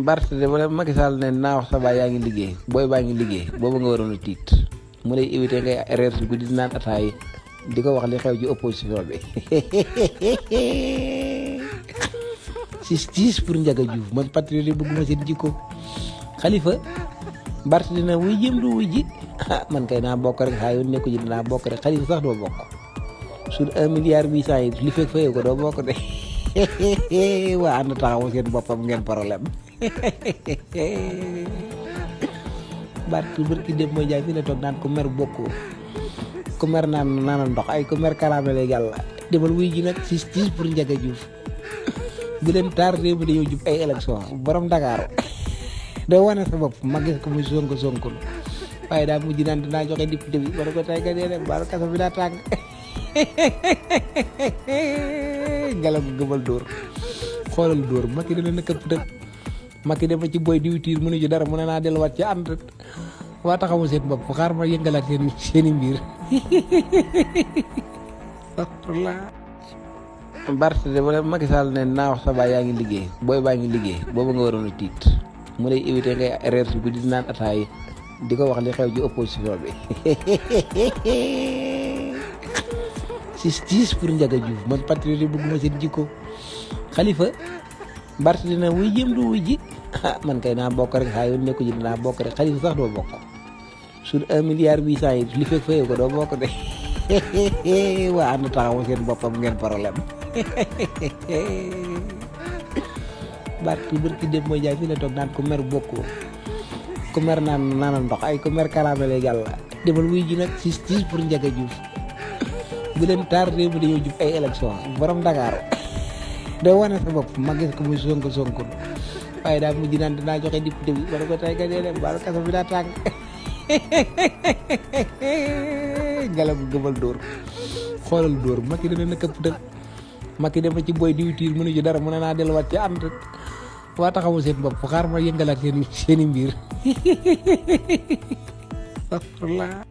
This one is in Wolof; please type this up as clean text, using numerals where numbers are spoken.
Barth de wala Macky Sall ne naa wax sa baay yaa ngi liggéey booy baa ngi liggéey boobu nga waroon a tiit mu lay éviter ngay reer si guddi naan ataay di ko wax li xew ci opposition bi. 6-10 pour Ndiaga Diouf man patriote yi bëgguma seen jikko Khalifa Barth dina wuy jëm du wuy ji man kay naa bokk rek xaa yoon nekku ji dinaa bokk rek Khalifa sax doo bokk sur 1 milliard 800 yi li fekk fayee ko doo bokk de. waa ànd taxawu seen boppam ngeen problème. Barth bërki dem mooy jaay fii la toog naan ku mer bokkoo ku mer naan ndox ay ku mer karaamele yàlla demal wuy ji nag 6-10 pour Ndiaga Diouf bu leen taar réew mi dañoo jub ay élection borom Dakar doo wane sa bopp ma gis ko muy sonko waaye daa mujj naan dinaa joxe député bi war ko tay ka dee dem baal kaso bi daa tàng. ngelaw gi gëmal dóor xoolal dóor Macky dana këpp dëkk Macky dama ci boy diwtiir mënu ci dara mu ne naa delluwaat ci ànd waa taxawu seen bopp xaar ma yëngalaat seeni mbir. Barth de wala Macky Sall ne naa wax sa baay yaa ngi liggéey booy baa ngi liggéey boobu nga waroon a tiit mu lay éviter ngay reer si guddi naan ataay di ko wax li xew ci opposition bi. 6-10 pour Ndiaga Diouf man patriote yi bëgguma seen jikko Khalifa Barth dina wuy jëm du wuy ji man kay naa bokk rek xaa yoon nekku ji dinaa bokk rek Khalifa sax doo bokk sur 1 milliard 800 yi li fekk fayee ko doo bokk de. waa ànd taxawu seen boppam ngeen problème. Barth bërki dem mooy jaay fii la toog naan ku mer bokkoo ku mer naan ndox ay ku mer karaamele yàlla demal wuy ji nag 6-10 pour Ndiaga Diouf bu leen taar réew mi dañoo jub ay élection borom Dakar doo wane sa bopp ma gis ko muy sonko waaye daa mujj naan dinaa joxe député bi war ko tay ka dee dem baal kaso bi daa tàng. ngelaw gi gëmal dóor xoolal dóor Macky dana këpp dëkk Macky dama ci boy diwtiir mënu ci dara mu ne naa delluwaat ci ànd waa taxawu seen bopp xaar ma yëngalaat seeni mbir. Astagfirullah.